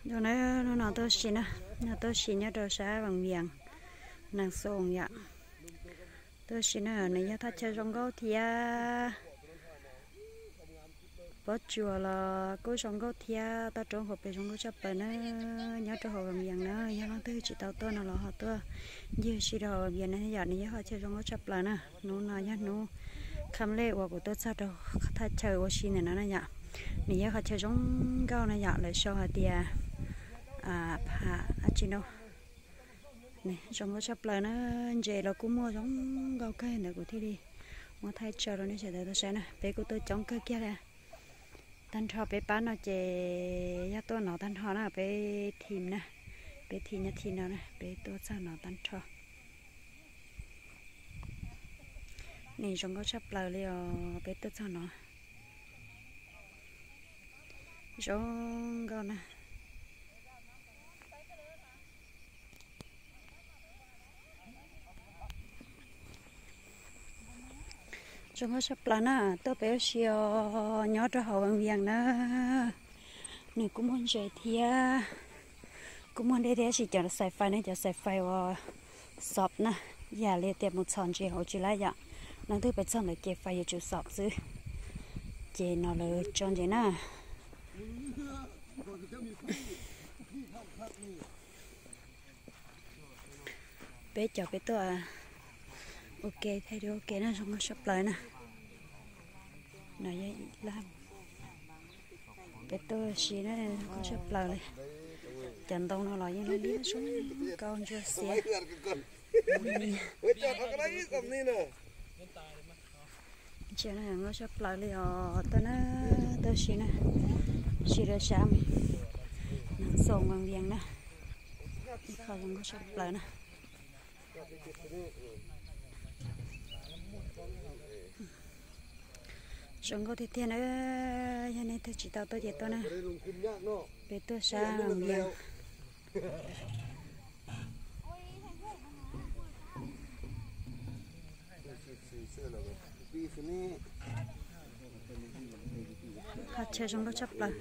Hnub no, hnub no tuaj ua si na, no tuaj ua si nyob rau sab Vaj Vias, Nas Xoos yom. Tuaj ua si na, nws yog thaj chaw zoo nkauj thiab. Pob tsuas los kuj zoo nkauj thiab, toj roob hauv pes zoo nkauj tshaj plaws na. Nyob rau hauv Vaj Vias na, yog leej twg tsis tau tuaj no los ho tuaj ncig ua si rau hauv Vaj Vias na yom, nws yog qhov chaw zoo nkauj tshaj plaws na. Hnub no yog hnub khab lej uas kuv tuaj txog rau thaj chaw ua si ntawm no na yom. Nws yog qhov chaw zoo nkauj na yom, lawv sau hais tias pha dab tsi no. Zoo nkauj tshaj plaws na, ntses los kuj muaj zoo nkauj kawg ntawd, kuv thiaj li muab thaij tso rau nej sawv daws tau saib na. Peb kuj tuaj coob kawg kiag li. Tag nrho peb pab no ces yog tuaj no tag nrho na, peb thim na, peb thim nyob thim no na, peb tuaj txog no tag nrho. Nws zoo nkauj tshaj plaws li os, peb tuaj txog no. Zoo nkauj na. Zoo nkauj tshaj plaws na, tuaj peb ua si os, nyob rau hauv Vaj Vias na. Nws kuj muaj ntses thiab, kuj muaj dej thiab, tab sis cov xais fais ne, cov xais fais uas xov na, yam li tias mus txhom ntses hauv tsis laib yom. Leej twg pes txog ntawd ces fais yuav tsum xov xwb, ces no lawv tso ntses na. Peb cov peb tuaj ua ke, thaij ua ke na, zoo nkauj tshaj plaws na. No yog ib lab, peb tuaj ua si na, zoo nkauj tshaj plaws li. Cov ntoo no los yeej liab zoo nkauj ntsuag xiab. Ntsia no zoo nkauj tshaj plaws li os, tuaj na, tuaj ua si na, ua si rau sab Nas Xoos Vaj Vias na. Ib qho zoo nkauj tshaj plaws na. Zoo nkauj tiag tiag na, yog nej twg tsis tau tuaj ces tuaj na. Peb tuaj sab Vaj Vias. Qhov chaw zoo nkauj tshaj plaws.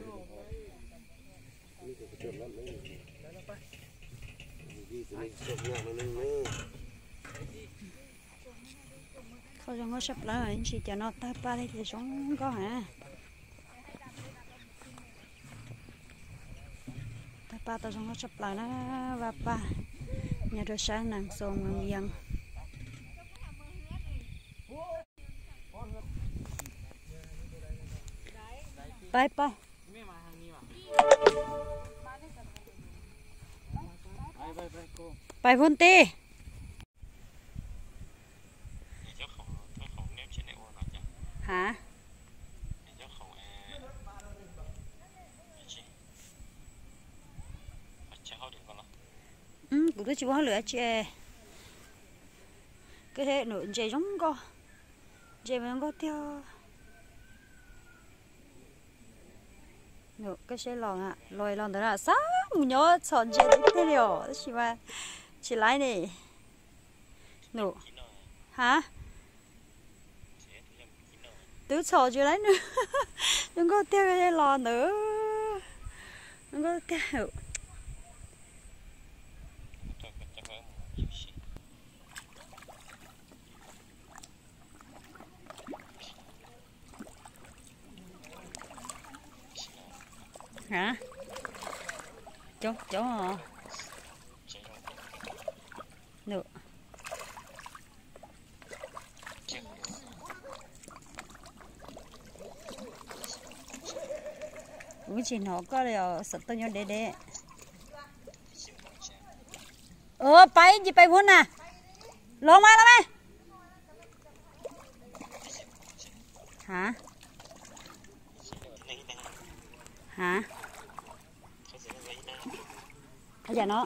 Qhov zoo nkauj tshaj plaws, ntsis cov no tawg paj li ces zoo nkauj heev. Tawg paj tau zoo nkauj tshaj plaws na, vaj paj nyob rau sab Nas Xoos Vaj Vias. Pais, pais. Pais huv ti. Hav? Kuv twb tsis ua hauj lwm dab tsi. Koj saib ntses zoo nkauj, ntses mas zoo nkauj tiag. Koj saib los, los los ntawd na, xav mus nyob txhom ntses tiag tiag li os, tab sis mas tsis laib ne. Num, ha, twb txhom tsis laib nws. Zoo nkauj tiag los ntawd, zoo nkauj tiag. Ha, coob coob os. Num, kuv tsis hnov koj li os, xov tooj nyob deb deb. Pais ntsis pais huv na, los mas los mas. Ha, ha, yam no.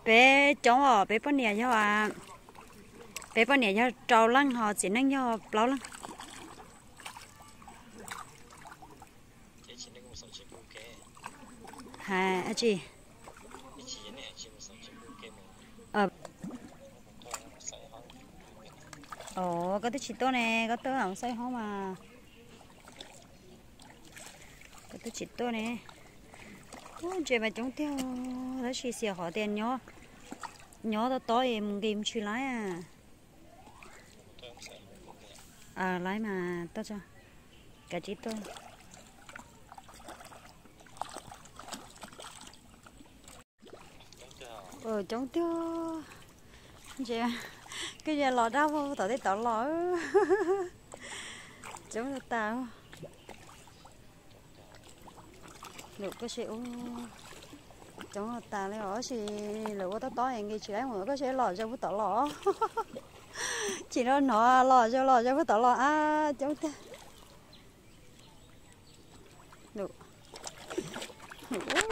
Peb coob os, peb poj niam yog, peb poj niam yog rau leej ho txiv neej yog plaub leej. Hais dab tsi? Os, koj twb tsis tuaj ne, koj tuaj mus xauj hoob mas. Twb tsis tuaj ne. Ub, ntses mas coob tiag, tab sis xiam qhov tias nyob, nyob tob tob es mus nqis mus tsis laib. Laib mas tuaj tso, kav tsij tuaj. Coob tiag. Ntses, koj yuav los dab vog tom tej tod los. Coob tas. Lwm koj se ub, coob tas li os, tab sis lawv ua tob tob es nqis tsis laib mus, koj se los zaum puag tod los. Tsis nrog hnov los zaum los zaum puag tod los a, coob tiag. Ub,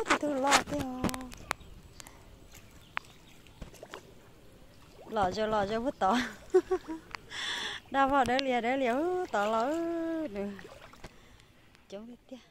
tib tug loj tiag. Los zaum los zaum puag tod. Dab vog dawb lias dawb lias puag tod los. Coob tiag tiag.